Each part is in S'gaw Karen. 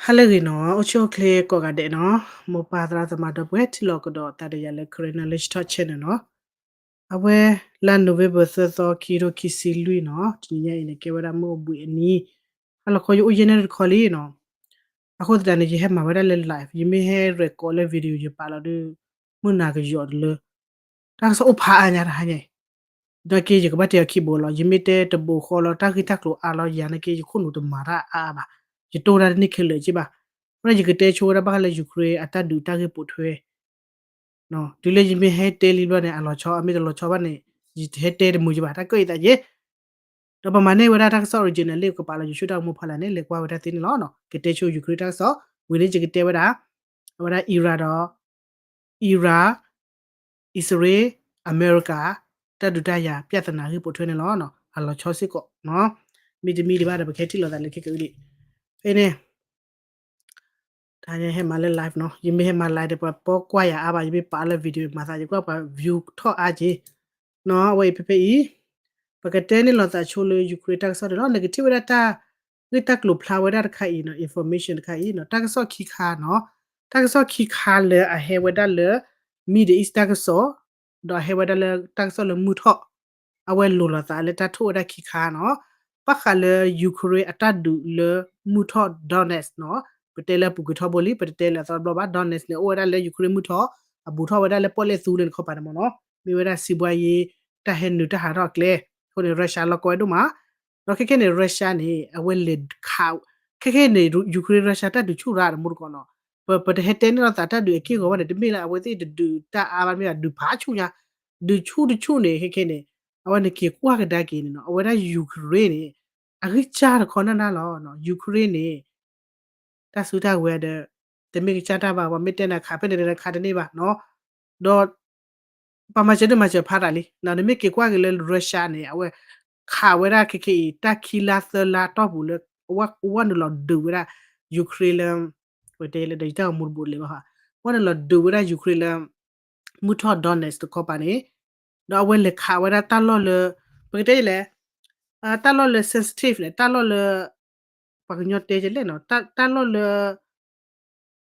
ဟါလၢအဂ့ၤနီၤ, အိၣ်ဆူၣ်အိၣ်ချ့ကိးဂၤဒဲးနီၤ, မိၢ်ပၢ်သရၣ်သမါဒီပုၢ်ဝဲၢ် ထံၣ်လိာ်ကဒီးသးဒီးယၤလၢ Karen Knowledge Talk Channel နီၤ. အဝဲလါ November သၢသီ ခံကထိခံဆံလွံၢ်နီၤ, တနံၤညါအံၤန့ၣ် ကဲဝဲဒၣ်မုၢ်အိၣ်ဘှံးအနံၤ, ဟါလီၤခီယအိၣ်ယဲၢ်နၣ်ရံၣ်တခီလံနီၤ. အဃိသတးန့ၣ် ယဟဲမၤဝဲဒၣ်လၢ live, ယမ့ၢ်ဟဲ record လၢ video ယပာ်လီၤဒီး မုၢ်နၤကယီၤတလၢ တၢ်ကစီၣ်အိၣ်ဖးအါညါတဟါညါအံၤ, နာ်က့ယကဘၣ်တဲအီၤခံဘိလီၤ. ယမ့ၢ်တဲတဘိဃီလီၤ တၢ်ဂ့ၢ်တၢ်ကျိၤအါလီၤ ယၤနာ်က့ ယခိၣ်နူာ်တမၤတၢ်အါအါဘၣ်, ယတိၢ်တၢ်တန့ၢ်ခဲလၢာ်က့ဘၣ်. အဃိန့ၣ် ယကတဲဆိဝဲဒၣ်ဘၣ်ဃးလၢ Ukraine အတၢ်ဒုးတၢ်ဂ့ၢ်ပိာ်ထွဲ တုၤလၢယမ့ၢ်ဟဲတဲလံဘျီန့ၣ် အလီၤဆီ အမ့ၢ်တလီၤဆီဘၣ်န့ၣ် ယဟဲတဲတမုာ်က့ဘၣ် တၢ်ကၢၣ်အံၤသးယ့ၣ် ဒီးပမၤန့ၢ်ဝဲဒၣ်တၢ်ကစီၣ် original လၢကပာ်လီၤ YouTube တၢ်ဂီၤမူဖီလာ်န့ၣ် လဲၤကွၢ်ဝဲဒၣ်သ့န့ၣ်လီၤ. ကတဲဆိ Ukraine တၢ်ကစီၣ် ဝံၤန့ၣ် ယကတဲဝဲဒၣ် အဝဲဒၣ် Iran ဒီး Iran အံၣ်စရ့လး အမဲရကၤ တၢ်ဒုးတၢ်ယၤ ပြဿနာ ဂ့ၢ်ပိာ်ထွဲန့ၣ်လီၤ. အလီၤဆီစ့ၢ်ကီး မ့တမ့ၢ်ဒံးဘၣ်ဒီး ပကဟဲထံၣ်လိာ်သးလၢခဲကအုဒံး ဖဲန့ၣ် တဟါညါဟဲမၤလၢ live နီၤ, ယမ့ၢ်ဟဲမၤ live ဒီး ပှၤပိာ်ကွၢ်ယၤအါဘၣ်, ယမ့ၢ်ပာ်လၢ video မၤသး ယကွၢ်ပှၤ view ထီၣ်အါက့ၤ နီၤ. အဝဲအံၤဖဲဖဲအံၤ ပကတဲန့ၢ်လိာ်သးဆိလၢ Ukraine တၢ်ကစီၣ်န့ၣ်လီၤ. နကထံၣ်ဝဲဒၣ်တၢ်ဂ့ၢ်တၢ်ကျိၤဖျါဝဲဒၣ်တခါအံၤနီၤ, information တခါအံၤနီၤ, တၢ်ကစီၣ်ခံခါနီၤ, တၢ်ကစီၣ်ခံခါလၢအဟဲဝဲဒၣ်လၢ Middle East တၢ်ကစီၣ် ဒီးဟဲဝဲဒၣ်လၢတၢ်ကစီၣ်လၢမုၢ်ထီၣ် အဝဲလိၤလိာ်သးလၢတၢ်ထိၣ်ဝဲဒၣ်ခံခါနီၤ, ဘၣ်ဃးလၢ Ukraine အတၢ်ဒုးလၢမုၢ်ထီၣ် Donetsk နီၤ, ပတဲလၢအပူၤကွံာ်ထီဘိလံ ပတတဲလၢအသီတဘျီဘၣ်, Donetsk န့ၣ် အိၣ်ဝဲဒၣ်လၢ Ukraine မုၢ်ထီၣ် အဘူးထီၣ်ဝဲဒၣ်လၢပီၣ်လဲၣ်သူလၢနခီပၤန့ၣ်မ့ၢ်နီၤ, မ့ၢ်ဝဲဒၣ်စံးဘှါယ့ တၢ်ဟဲနုာ်တၢ်ဟးထီၣ်အကျဲ, အဃိန့ၣ် Russia လီၤကီဝဲဒိၣ်မး, ဒီးခဲခဲန့ၣ် Russia န့ၣ် အဝဲလဲၤခး ခဲခဲန့ၣ် Ukraine Russia တၢ်ဒုးဆူၣ်ရၣ်တမူတကိးနီၤ, ပ ပတဟဲတဲန့ၢ်လိာ်သးတၢ်ဒုးအက့ၢ်အဂီၤဘၣ်န့ၣ် တမ့ၢ်လၢအဝဲသ့ၣ်တဒုးတၢ်အါဘၣ်မ့ၢ်ဘၣ် ဒုးဖးဆူၣ်ညါ, ဒုးဆူၣ်တဆူၣ်န့ၣ် ခဲခဲန့ၣ် အဝဲနက့ၤကွၢ်ကဒါက့ၤန့ၣ်နီၤ, အဝဲဒၣ် Ukraine န့ၣ် အဂံၢ်စၢ်တခီနၢ်နၢ်လီၤ, Ukraine န့ၣ် တၢ်စုတၢ်ဝဲၤဒီး တမ့ၢ်ကစၢ်တၢ်ဘၣ်, ပှၤမ့ၢ်တဲနၤခးဖဲန့ၣ်ဒီးခးတန့ၢ်ဘၣ်နီၤ, ဒီး ပှၤမၤစၢၤဒိၣ်မၤစၢၤဖးတၢ်လံ, နမ့ၢ်က့ၤကွၢ်က့ၤလၢ Russia န့ၣ် အဝဲ ခးဝဲဒၣ်ခဲခဲအံၤ တၢ်ခံလါသၢလါတီၢ်ပူၤလၢ ဝဲနုာ်လီၤဒုးဝဲဒၣ် Ukraine လၢ ပတဲလၢဒီးယတၢ်ဂီၤမူတဘူးလံဘၣ်, ဝဲနုာ်လီၤဒုးဝဲဒၣ် Ukraine လၢ မုၢ်ထီၣ် Donetsk တခီပၤန့ၣ်, ဒီးအဝဲလဲၤခးဝဲဒၣ်တၢ်လီၢ်လၢ ပကတဲလဲၣ် တၢ်လီၢ်လၢ sensitive န့ၣ် တၢ်လီၢ်လၢ ပှၤကညီတဲကလဲၣ်နီၤ, တၢ်လီၢ်လၢ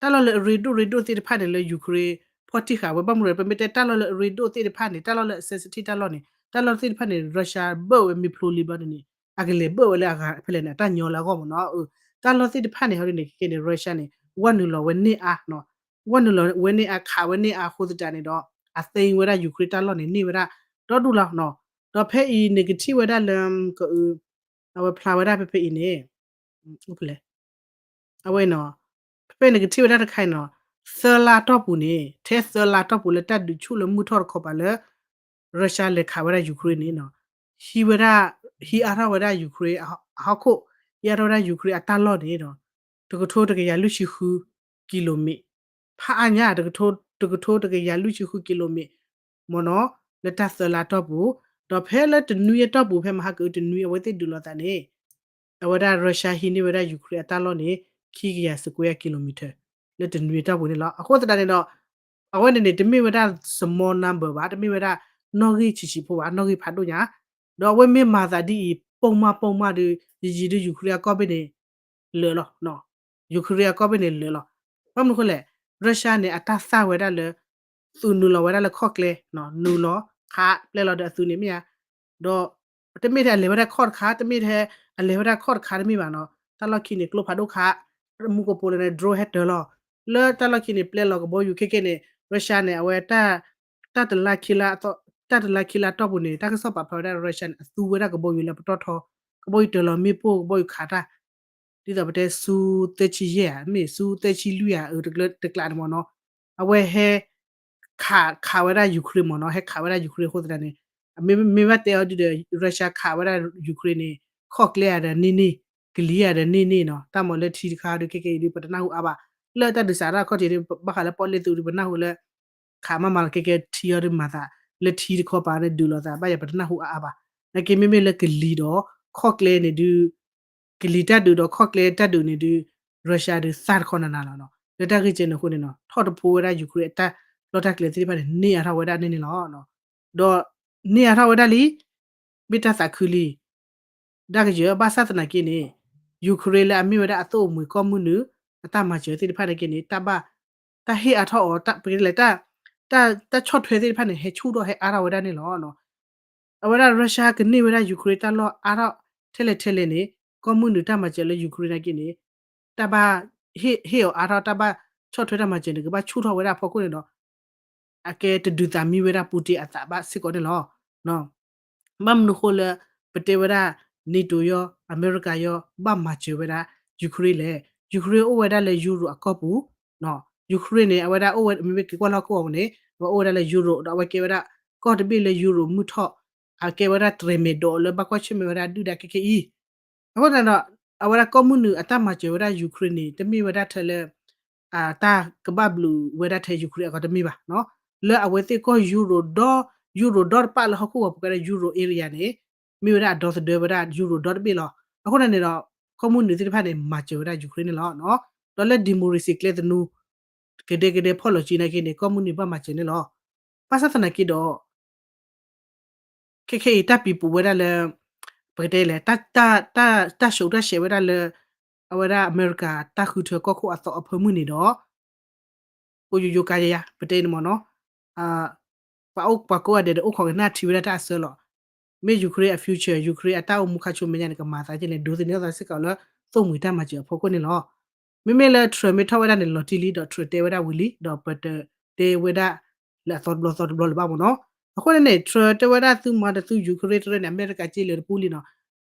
တၢ်လီၢ်လၢအရ့ဒိၣ်ရ့ဒိၣ်သ့ၣ်တဖၣ်န့ၣ်လၢ Ukraine ဖီၣ်တံၢ်ဃာ်ဝဲ ဘၣ်မနုၤလဲၣ် ပမ့ၢ်တဲတၢ်လီၢ်လၢအရ့ဒိၣ်သ့ၣ်တဖၣ်န့ၣ် တၢ်လီၢ်လၢအ sensitive တၢ်လီၢ်န့ၣ် တၢ်လီၢ်သ့ၣ်တဖၣ်န့ၣ် Russia ဘၢၣ်ဝဲမ့ၢ်ဖျိလံဘျီန့ၣ် အကလဲၤဘၢၣ်ဝဲလၢအဂၤဖဲလဲၣ်န့ၣ် အတၢ်ညီလၢအဂီၢ်မ့ၢ်နီၤ, တၢ်လီၢ်သ့ၣ်တဖၣ်န့ၣ် ဟီဒ်န့ၣ် ခဲခဲန့ၣ် Russia န့ၣ် ဝဲနုာ်လီၤဝဲန့ၢ်အါ ဝဲနုာ်လီၤဝဲန့ၢ်အါ ခးဝဲန့ၢ်အါအဃိသတးန့ၣ်ဒီး အသ့ဝဲဒၣ် Ukraine တၢ်လီၢ်န့ၣ် န့ၢ်ဝဲဒၣ် ဒီဒူၣ်လီၤနီၤ, ဒီးဖဲအံၤန့ၣ်ကထံၣ်ဝဲဒၣ်လၢ ကအု အဝဲဖျါဝဲဒၣ်ဖဲဖဲအံၤန့ၣ် အိၣ်ဖဲလဲၣ် အဝဲနီၤ ဖဲဖဲန့ၣ်ကထံၣ်ဝဲဒၣ်တခါအံၤနီၤ သၢလါတီၢ်ပူၤန့ၣ် ထဲသၢလါတီၢ်ပူၤလၢတၢ်ဒုးဆူၣ်လၢမုၢ်ထီၣ်တခီပၤလၢ Russia လဲၤခးဝဲဒၣ် Ukraine န့ၣ်နီၤ ဟံးဝဲဒၣ် ဟံးအါထီၣ်ဝဲဒၣ် Ukraine အဟီၣ်ခိၣ် ဟံးအါထီၣ်ဝဲဒၣ် Ukraine အတၢ်လီၢ်န့ၣ်ဒီး တကထိတကယၤလွံၢ်ဆံဃု ကံလိမံး ဖးအါညါ တကထိတကယၤလွံၢ်ဆံဃု ကံလိမံး မ့ၢ်နီၤ လၢတၢ်သၢလါတီၢ်ပူၤ ဒီးဖဲလၢတနွံအတီၢ်ပူၤ ဖဲမဟါကအုတနွံအဝဲသ့ၣ်ဒုးလိာ်သးန့ၣ် အဝဲဒၣ် Russia ဟံးန့ၢ်ဝဲဒၣ် Ukraine အတၢ်လီၢ်န့ၣ် ခံကယၤ square kilometer လၢတနွံအတီၢ်ပူၤန့ၣ်လီၤ. အဃိသတးန့ၣ်ဒီး အဝဲန့ၣ်န့ၣ် တမ့ၢ်ဝဲဒၣ် small number ဘၣ်, တမ့ၢ်ဝဲဒၣ် နီၣ်ဂံၢ်ဆံးဆံးဖိဘၣ်, နီၣ်ဂံၢ်ဖးဒိၣ်ညါ, ဒီးအဝဲမ့ၢ်မၤသးဒ်အံၤ ပိာ်မၢ်ပိာ်မၢ်ဒီး ယံာ်ယံာ်ဒီး Ukraine အကီၢ်ဘ့ၣ်န့ၣ် လၢာ်လီၤ. Ukraine အကီၢ်ဘ့ၣ်န့ၣ်လၢာ်လီၤ. ဘၣ်မနုၤအဃိလဲၣ်, Russia န့ၣ် အတၢ်သၣ်ဝဲဒၣ်လၢ သုးနုာ်လီၤဝဲဒၣ်လၢခီၣ်ကျဲ, နုာ်လီၤ ခး ပျဲလီၤဒီးအသုးန့ၣ်မ့ၢ်ဧါ, ဒီး တမ့ၢ်ထဲအလဲၤဝဲဒၣ်ခီၣ်တခါ, တမ့ၢ်ထဲ အလဲၤဝဲဒၣ်ခီၣ်တခါတမ့ၢ်ဘၣ်နီၤ, တၢ်လီၢ်ခံန့ၣ် ကျိဖးဒိၣ်ခး, မူကပိာ်လၢန့ၣ် drone ဟဲတၢၤလီၤ, လၢတၢ်လီၢ်ခံန့ၣ် ပျဲလီၤကဘီယူၤခဲကဲန့ၣ် Russia န့ၣ် အဝဲ တၢ်တလါခံလါ, တၢ်တလါခံလါတီၢ်ပူၤန့ၣ် တၢ်ကစီၣ်ပာ်ဖျါဝဲဒၣ် Russia န့ၣ် အသူဝဲဒၣ်ကဘီယူၤလၢပတီၢ်ထီ, ကဘီယူၤတၢၤလီၤမ့ၣ်ပိၢ် ကဘီယူၤခးတၢ်, ဒ်သိးပတဲဆူသၢဆံယဲၢ်ဧါ, မ့ၢ်ဆူသၢဆံလွံၢ်ဧါ, အတကျးန့ၣ်မ့ၢ်နီၤ, အဝဲဟဲ ခး ခးဝဲဒၣ် Ukraine မ့ၢ်နီၤ, ဟဲခးဝဲဒၣ် Ukraine အဃိသတးန့ၣ် မ့ၢ်ဘၣ်တဲအီၤဒုဒီး Russia ခးဝဲဒၣ် Ukraine န့ၣ် ခီၣ်ကျဲဧါဒီးန့ၢ်န့ၢ်, ကလံၤဧါဒီးန့ၢ်န့ၢ်နီၤ, တၢ်မၤလၢထံတခါဒီး ခဲကဲအံၤဒု ပတနၢ်ဟူအါဘၣ်, လၢတၢ်ဒုးစးထီၣ်ခီၣ်ထံးဒု ဘၣ်ဃးလၢပီၣ်လဲၣ်သုးဒု ပနၢ်ဟူလၢ ခးမးမးလီၤ, ခဲကဲထံအီၤဒုမၤသး လၢထံတခီပၤန့ၣ် ဒုးလိာ်သး ဘၣ်ယၤပတနၢ်ဟူအါအါဘၣ်, နာ်က့မ့မ့ၢ်လၢကလံၤဒီး ခီၣ်ကျဲန့ၣ်ဒု ကလံၤတၢ်ဒုးဒီးခီၣ်ကျဲတၢ်ဒုးန့ၣ်ဒု Russia ဒုသၣ်တခီနၤနၤလီၤနီၤ, လၢတၢ်ဂ့ၢ်ကဲန့ၣ်အဃိန့ၣ်နီၤ ထီၣ်တဖိဝဲဒၣ် Ukraine အတၢ်လီၢ်တၢ်ကျဲသ့ၣ်တဖၣ်န့ၣ် န့ၢ်အါထီၣ်ဝဲဒၣ်န့ၣ်န့ၣ်လီၤ, ဒီး န့ၢ်အါထီၣ်ဝဲဒၣ်လံ, မ့ၢ်တၢ်သးခုလံ, ဒၣ်ကယၢၤ ဘၣ်ဆၣ်သနာ်က့န့ၣ် Ukraine လၢအမ့ၢ်ဝဲဒၣ်အသိၣ်အမှံၤကီၢ်မုၢ်နုာ် အတၢ်မၤစၢၤသ့ၣ်တဖၣ်န့ၣ်က့န့ၣ် တၢ်ဘၣ် တၢ်ဟ့ၣ်အါထီၣ်အီၤ ပကတဲလဲၣ် တၢ်ဆီၣ်ထွဲသ့ၣ်တဖၣ်န့ၣ် ဟဲဆူၣ်ထီၣ်ဟဲအါထီၣ်ဝဲဒၣ်န့ၣ်လီၤ. အဝဲဒၣ် Russia ကန့ၢ်ဝဲဒၣ် Ukraine တၢ်လီၢ်အါထီၣ်ထဲလဲၣ်ထဲလဲၣ်န့ၣ် ကီၢ်မုၢ်နုာ်တၢ်မၤစၢၤလၢ Ukraine နာ်က့န့ၣ် တၢ်ဘၣ် ဟ့ၣ်အီၤအါထီၣ် တၢ်ဘၣ်ဆီၣ်ထွဲတၢ်မၤစၢၤန့ၣ် ကဘၣ်ဆူၣ်ထီၣ်ဝဲဒၣ်အဖီခိၣ်န့ၣ်ဒီး အကဲတဒုးသးမံဝဲဒၣ် Putin အသးဘၣ်စ့ၢ်ကီးန့ၣ်လီၤ. ဘၣ်မနုၤဃိလၢ ပတဲဝဲဒၣ် NATO ယီ အမဲရကၤယီ ဘၣ်မၤစၢၤဝဲဒၣ် Ukraine လဲၣ်. Ukraine အိၣ်ဝဲဒၣ်လၢ Europe အကီၢ်ပူၤ Ukraine န့ၣ် အဝဲဒၣ်အိၣ်ဝဲ မ့မ့ၢ်က့ၤကွၢ်လၢဟီၣ်ခိၣ်အပူၤန့ၣ် အဝဲအိၣ်ဝဲဒၣ်လၢ Europe ဒီးအဝဲကဲဝဲဒၣ် ကီၢ်တဘ့ၣ်လၢ Europe မုၢ်ထီၣ် အကဲဝဲဒၣ်တြဲၤမဲာ်ဒိးလၢဘၣ်ကွၢ်ဆၢၣ်မဲာ်ဝဲဒၣ်ဒုၣ်ဒါခဲခဲအံၤ အဃိသတးဒီး အဝဲဒၣ်ကီၢ်မုၢ်နုာ်အတၢ်မၤစၢၤဝဲဒၣ် Ukraine န့ၣ် တမ့ၢ်ဝဲဒၣ်ထဲလၢ တၢ်ကဘၣ်ဘျုးဝဲဒၣ်ထဲ Ukraine အဂီၢ်တမ့ၢ်ဘၣ်. လၢအဝဲသ့ၣ်ကီၢ် Euro ဒီ Euro ဒီတပၣ်လၢဟီၣ်ခိၣ်ဝီၤပူၤကဲဒၣ် Euro area န့ၣ် မ့ၢ်ဝဲဒၣ်အဒီသဒၢဝဲဒၣ် Euro ဒီတဘ့ၣ်လီၤ. အဃိန့ၣ်ဒီး ကီၢ်မုၢ်နုာ်သ့ၣ်တဖၣ်န့ၣ် မၤစၢၤဝဲဒၣ် Ukraine န့ၣ်လီၤ. ဒီးလၢ democracy ကျဲသနူ ကဒဲကဒဲဖီၣ်လီၤစုနာ်က့န့ၣ် ကီၢ်မုၢ်နုာ်ဘၣ်မၤစၢၤန့ၣ်လီၤ. ဘၣ်ဆၣ်သနာ်က့ဒီး ခဲခဲအံၤတၢ်ပံၤပူၤဝဲဒၣ်လၢ ပကတဲလဲၣ် တၢ် တၢ် တၢ် တၢ်ဆူးတၢ်ဆဲးဝဲဒၣ်လၢ အဝဲဒၣ်အမဲရကၤတၢ်ဃုထၢကီၢ်ခိၣ်အသီအဖၢမုၢ်န့ၣ်ဒီး အိၣ်ယိယိကါယါယါ ပတဲန့ၣ်မ့ၢ်နီၤ ပှၤအိၣ်ပှၤကိးဂၤဒဲးဒီး အိၣ်ခိးကနၣ်ထံဝဲဒၣ်တၢ်အဆၢလီၤ. မ့ၢ် Ukraine အ future, Ukraine အတၢ်အိၣ်မူခါဆူမဲာ်ညါန့ၣ် ကမၤသးကဲလဲၣ် ဒိးသန့ၤအသးစ့ၢ်ကီးလၢ သိၣ်မှံၤတၢ်မၤစၢၤအဖီခိၣ်န့ၣ်လီၤ. မ့မ့ၢ်လၢ Trump မ့ၢ်ထီၣ်ဝဲဒၣ်န့ၣ် လီၤတံၢ်လံ ဒီး Trump တဲဝဲဒၣ်ဝံၤလံ ဒီးပတတဲဝဲဒၣ်လၢအသီတဘျီသီတဘျီလၢၤဘၣ်မ့ၢ်နီၤ. အဃိန့ၣ်န့ၣ် Trump တဲဝဲဒၣ်သုမၤဒီးသု Ukraine တရၢန့ၣ် အမဲရကၤစ့လၢတပူၤလံနီၤ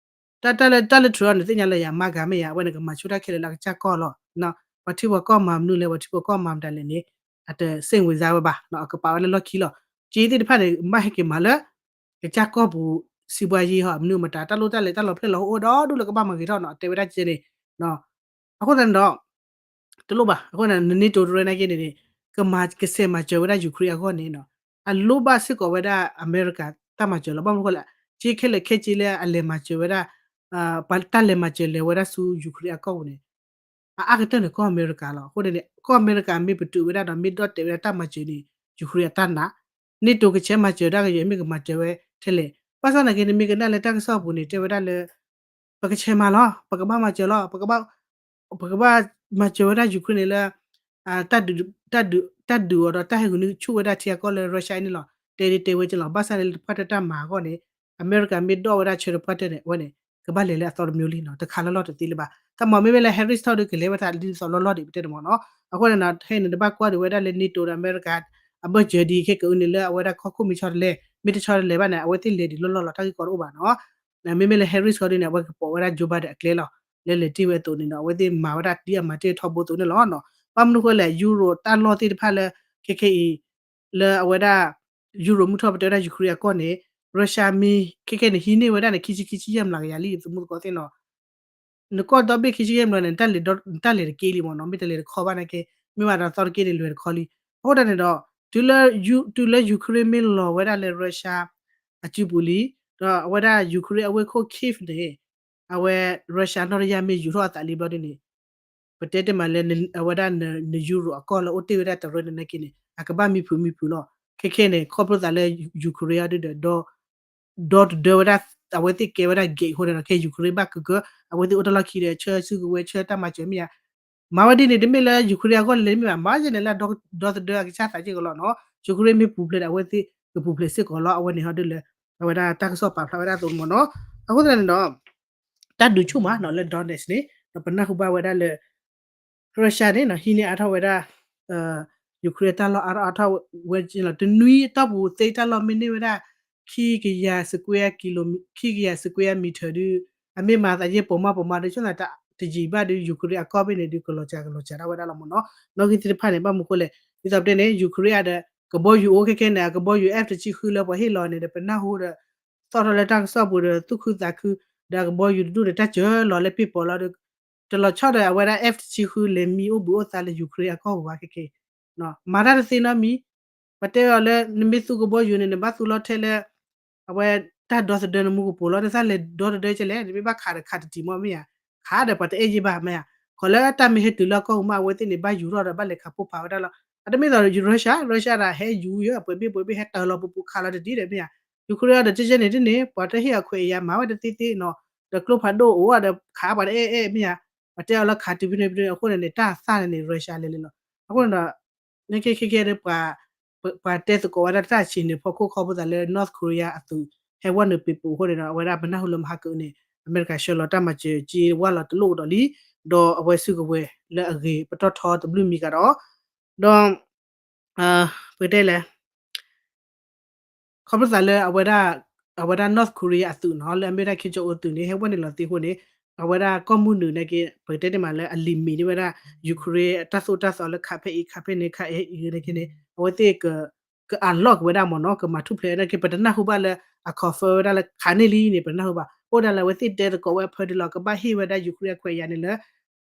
တၢ်လၢ တၢ်လၢ Trump န့ၣ် သ့ၣ်ညါလၢယၤမၤဂၤမ့ၢ်ယၤ အဝဲန့ၣ် ကမၤဆူၣ်တၢ်ခဲလၢာ်လၢအကစၢ်ကီၢ်လီၤ. ပှၤထံပှၤကီၢ်မၤမနုၤလဲၣ် ပှၤထံပှၤကီၢ်မၤမတၤလဲၣ်န့ၣ် အတစ့ၣ်ဝံၤစါဝဲဘၣ် အကပာ်ဝဲလၢလီၢ်ခံလီၤ. က့သ့ၣ်တဖၣ်န့ၣ် ဘၣ်ဟဲက့ၤမၤလၢ ကစၢ်ကီၢ်ပူၤ စံးဘှါယံဟီ မနုၤမတၤ တၢ်လိၣ်တၢ်လဲၤတၢ်လီၤဖျဲၣ်လီၤဟိအိၣ်ဒီဒူၣ်လၢကဘၣ်မၤဂ့ၤထီၣ်နီၤ တဲဝဲဒၣ်ကဲန့ၣ် အဃိသတးန့ၣ်ဒီး တလိၣ်ဘၣ် အဃိန့ၣ် NATO တရၢနာ်က့န့ၣ်န့ၣ် ကမၤကဆဲးမၤစၢၤဝဲဒၣ် Ukraine အဂီၢ်န့ၣ် အလိၣ်ဘၣ်စ့ၢ်ကီးဝဲဒၣ် အမဲရကၤ တၢ်မၤစၢၤလီၤ. ဘၣ်မနုၤဃိလဲၣ် က့ခဲလၢာ်ခဲက့လၢအလဲၤမၤစၢၤဝဲဒၣ် ပှၤတၢ်လဲၤမၤစၢၤလဲၤဝဲဒၣ်ဆူ Ukraine အကီၢ်ပူၤန့ၣ် အအါကတၢၢ်န့ၣ် ကီၢ်အမဲရကၤလီၤ. အဃိန့ၣ်န့ၣ် ကီၢ်အမဲရကၤမ့ၢ်ပတုာ်ဝဲဒၣ်ဒီး မ့ၢ်ဒီၣ်တဲာ်ဝဲဒၣ်တၢ်မၤစၢၤန့ၣ် Ukraine အတၢ်နာ် NATO ကဆဲးမၤစၢၤဒၣ်ကယဲၢ် မ့ၢ်ကမၤစၢၤဝဲထဲလဲၣ်. ဘၣ်ဆၣ်သနာ်က့ နမ့ၢ်ကနၣ်လၢတၢ်ကစီၣ်အပူၤန့ၣ် တဲဝဲဒၣ်လၢ ပကဆဲးမၤလီၤ ပကဘၣ်မၤစၢၤလီၤ ပကဘၣ် ပကဘၣ်မၤစၢၤဝဲဒၣ် Ukraine န့ၣ်လၢ တၢ်ဒုး တၢ်ဒုးအီၤဒီးတၢ်ဟဲဂုာ်န့ၢ်ဆူၣ်ဝဲဒၣ်ထံအကီၢ်လၢ Russia အံၤန့ၣ်လီၤ. တဲဒ်တဲဝဲကလီၤ ဘၣ်ဆၣ်န့ၣ်လၢတပှၢ်တၢၢ်တၢ်မၤအဂီၢ်န့ၣ် အမဲရကၤမ့ၢ်ဒိၣ်ဝဲဒၣ်ဆၢတပှၢ်တၢၢ်န့ၣ် အဝဲန့ၣ် ကဘၣ်လဲၤလၢအသီတမျိုးလံနီၤ တခါလီၢ်လီၢ်တသ့လၢၤဘၣ်. တၢ်မၤမ့မ့ၢ်လၢ Harris ထီၣ်ဒီးကလဲၤဝဲဒၣ်လံသီလီၢ်လီၢ်ဒံး ပတဲန့ၣ်မ့ၢ်နီၤ. အဃိန့ၣ်နီၤ ခဲအံၤန့ၣ် တဘၣ်ကွၢ်ဒံးဝဲဒၣ်လၢ NATO ဒီးအမဲရကၤ အဘၢၣ်စၢၤဒ်ခဲကအုန့ၣ်လၢအဝဲဒၣ်ကီၢ်ခိၣ်မ့ၢ်ဆီတလဲ မ့ၢ်တဆီတလဲဘၣ်န့ၣ် အဝဲသ့ၣ်လဲၤဒံးလီၢ်လီၢ်လီၤ တၢ်ဂ့ၢ်ကီတအိၣ်ဘၣ်နီၤ. မ့မ့ၢ်လၢ Harris ခီဒ်န့ၣ် အဝဲကပိာ်ဝဲဒၣ် Joe Biden အကျဲလီၤ လၢလဲၤတ့ၢ်ဝဲအသိးန့ၣ်ဒီး အဝဲသ့ၣ်မၤဝဲဒၣ်ဒ်အမၤတ့ၢ်ထီဘိအသိးန့ၣ်လီၤ. ဘၣ်မနုၤဃိလဲၣ် Euro တၢ်လီၢ်သ့ၣ်တဖၣ်လၢ ခဲခဲအံၤ လၢအဝဲဒၣ် Euro မုၢ်ထီၣ်ပတဲဝဲဒၣ် Ukraine အကီၢ်န့ၣ် Russia မ့ၢ်ခဲခဲန့ၣ် ဟံးန့ၢ်ဝဲဒၣ်န့ၣ် ခံဆံခံဆံယဲၢ်မျးကယၤလံ သမူသကိးသ့ၣ်နီၤ နကီၢ်ဒီဘ့ၣ်ခံဆံယဲၢ်မျးန့ၣ် နတၢ်လဲၤတက့ၢ်လံမ့ၢ်နီၤ မ့ၢ်တလဲၤတခီဘၣ်နာ်က့ မ့ၢ်ဘၣ်ဒီးသီတက့ၢ်န့ၣ် လဲၤတခီလံ. အဃိသတးန့ၣ်ဒီး တုၤလၢ Ukraine မ့ၢ်လီၤဝဲဒၣ်လၢ Russia အစုပူၤလံ ဒီးအဝဲဒၣ် Ukraine အဝ့ၢ်ခိၣ် Kyiv န့ၣ် အဝဲ Russia နီၢ်တယၢ်မ့ၢ်ယူၤထီၣ်အသးလံဘျီဒ်န့ၣ် ပတဲတ့ၢ်မးလၢ အဝဲဒၣ်န Euro အကီၢ်လၢအိၣ်တ့ၢ်ဝဲဒၣ်တရၢန့ၣ်နာ်က့န့ၣ် အကဘၣ်မံဖုးမံဖုးလီၤ. ခဲခဲန့ၣ် ခီဖျိသးလၢ Ukraine အီၤဒ်ဒီး ဒီတဒၢဝဲဒၣ် အဝဲသ့ၣ်ကဲဝဲဒၣ် gate အဃိန့ၣ်ဒီး ခဲ Ukraine ဘၣ်ကကၢ အဝဲသ့ၣ်အိၣ်တၢ်လီၢ်ခံဒီး ဆှၢစုကဝဲၤ ဆှၢတၢ်မၤစၢၤမ့ၢ်ဧါ မၤဝဲဒ်န့ၣ် တမ့ၢ်လၢ Ukraine အဂီၢ်လဲၣ်မ့ၢ်ဘၣ် မၤယဲန့ၣ်လၢဒီသဒၢအကစၢ်သးစ့ၢ်ကီးလီၤနီၤ Ukraine မ့ၢ်ပူၤဖျဲးဒီး အဝဲသ့ၣ်ကပူၤဖျဲးစ့ၢ်ကီးလီၤ အဝဲန့ၣ်ဟီဒ်လၢ အဝဲဒၣ်တၢ်ကစီၣ်ပာ်ဖျါဝဲဒၣ်အသိးန့ၣ်မ့ၢ်နီၤ အဃိသတးန့ၣ်ဒီး တၢ်ဒုးဆူၣ်မးနီၤ လၢ Donetsk န့ၣ် ဒီးပနၢ်ဟူဘၣ်ဝဲဒၣ်လၢ Russia န့ၣ်နီၤ ဟံးန့ၢ်အါထီၣ်ဝဲဒၣ် Ukraine တၢ်လီၢ်အါထီၣ်အါထီၣ်ဝဲက့လီၤ တနွံအတီၢ်ပူၤသ့တၢ်လီၢ်မ့ၢ်န့ၢ်ဝဲဒၣ် ခံကယၤ square kilo ခံကယၤ square meter ဒုး အမ့ၢ်မၤသးယဲၢ်ပိာ်မၢ်ပိာ်မၢ်ဒုး ဆိသးတယံာ်ဘၣ်ဒုး Ukraine အကီၢ်ဘ့ၣ်န့ၣ်ဒုး ကလီၤစှၤကလီၤစှၤဒၣ်ဝဲဒၣ်လီၤမ့ၢ်နီၤ နီၣ်ဂံၢ်သ့ၣ်တဖၣ်န့ၣ် ဘၣ်မနုၤဃိလဲၣ် ဒ်သိးပတဲန့ၣ် Ukraine အဒီး ကဘီယူၤအိၣ်ခဲခဲန့ၣ် အကဘီယူၤ F တဆံဃုလၢပှၤဟ့ၣ်လီၤန့ၣ်ဒီး ပနၢ်ဟူဒီး သီၣ်ထီၣ်လၢတၢ်ကစီၣ်ပူၤဒီး သူၣ်ခုသးခု ဒီးအကဘီယူၤတဒူၣ်န့ၣ် တၢ်စၢၤလီၤလၢပ့ၣ်ပီၤလီၤဒီး တလီၤဆီဒီးအဝဲဒၣ် F တဆံဃုလဲၤမံအိၣ်ဘှံးအိၣ်သါလၢ Ukraine အကီၢ်ပူၤဘၣ်ခဲခဲ မၤတၢ်တသ့နီတမံၤ ပတဲအီၤလၢ နမ့ၢ်သူကဘီယူၤန့ၣ် နဘၣ်သူလီၤထဲလၢ အဝဲတၢ်ဒီသဒၢနမူကပိာ်လီၤ နသးလဲၤဒီသဒၢကလဲၣ် နမ့ၢ်ဘၣ်ခးဒီးခးတတံၤမီၢ်မ့ၢ်ဧါ ခးဒီးပှၤတအဲၣ်ယ့ၢ်ဘၣ်မ့ၢ်ဧါ ခီလၢတၢ်မ့ၢ်ဟဲတုၤလၢအကီၢ်ပူၤမး အဝဲသ့ၣ်န့ၣ် ဘၣ်ယူၤထီၣ်ဒီးဘၣ်လဲၤခးပိၢ်ဖးဝဲဒၣ်လီၤ အတမ့ၢ်သိး Russia Russia ဒီးဟဲယူၤယၢ် ပှဲၤဘ့ၣ်ပှဲၤဘ့ၣ်ဟဲတၢၤလီၤပူၤပူၤခးလီၤတဒံးဒီးမ့ၢ်ဧါ Ukraine ဒီးကဲကဲန့ၣ်ဒ်န့ၣ် ပှၤတဟ့ၣ်အခွဲးအယာ်မၤဝဲတသ့သ့နီၤ ဒီးကျိဖးဒိၣ်အိၣ်ဒီးခးပှၤတအဲၣ်အဲၣ်မ့ၢ်ဧါ, ပှၤတဲအီၤလၢခးတုၤဖဲန့ၣ်ဖဲန့ၣ် အဃိန့ၣ်န့ၣ် တၢ်သၣ်န့ၣ်န့ၣ် Russia လဲၤလဲၤလီၤ. အဃိန့ၣ်ဒီး နကဲခဲကဲဒီး ပှၤ ပှၤတဲသကိးဝဲဒၣ်တၢ်ဆံးန့ၣ် ဖီခိၣ်ခီဖိသးလၢ North Korea အသုး ဟဲဝဲနုာ်ပ့ၤပူၤအဃိန့ၣ်ဒီး အဝဲဒၣ်ပနၢ်ဟူလၢမဟါကၢန့ၣ် အမဲရကၤဆှၢလီၤတၢ်မၤစၢၤက့ဝဲလီၤတလိၣ်ကဒီးလံ, ဒီးအဝဲစုကဝဲၤလၢအဂ့ၤပတီၢ်ထီတဘျုးမံၤကဒီး, ဒီး ပကတဲလဲၣ် ခီဖျိသးလၢအဝဲဒၣ် အဝဲဒၣ် North Korea အသုးနီၤ လၢအမ့ၢ်ဒၣ် Kim Jong Un အသုးန့ၣ် ဟဲဝဲနုာ်လီၤသ့အဃိန့ၣ် အဝဲဒၣ်ကီၢ်မုၢ်နုာ်နာ်က့ ပကတဲန့ၣ်မးလၢအလံာ်မံၤန့ၢ်ဝဲဒၣ် Ukraine တၢ်သိၣ်တၢ်သီလၢခးဖဲအံၤခးဖဲန့ၣ်ခးအံၤနာ်က့န့ၣ် အဝဲသ့ၣ် က unlock ဝဲဒၣ်မ့ၢ်နီၤ ကမၤထူၣ်ဖျဲးနာ်က့ ပတနၢ်ဟူဘၣ်လၢအ confirm ဝဲဒၣ်လၢခးန့ၢ်လံန့ၣ် ပတနၢ်ဟူဘၣ် အိၣ်ဒၣ်လၢအဝဲသ့ၣ်တဲသကိးဝဲအဖၢဒ်လီၤ ကဘၣ်ဟ့ၣ်ဝဲဒၣ် Ukraine အခွဲးယာ်န့ၣ်လၢ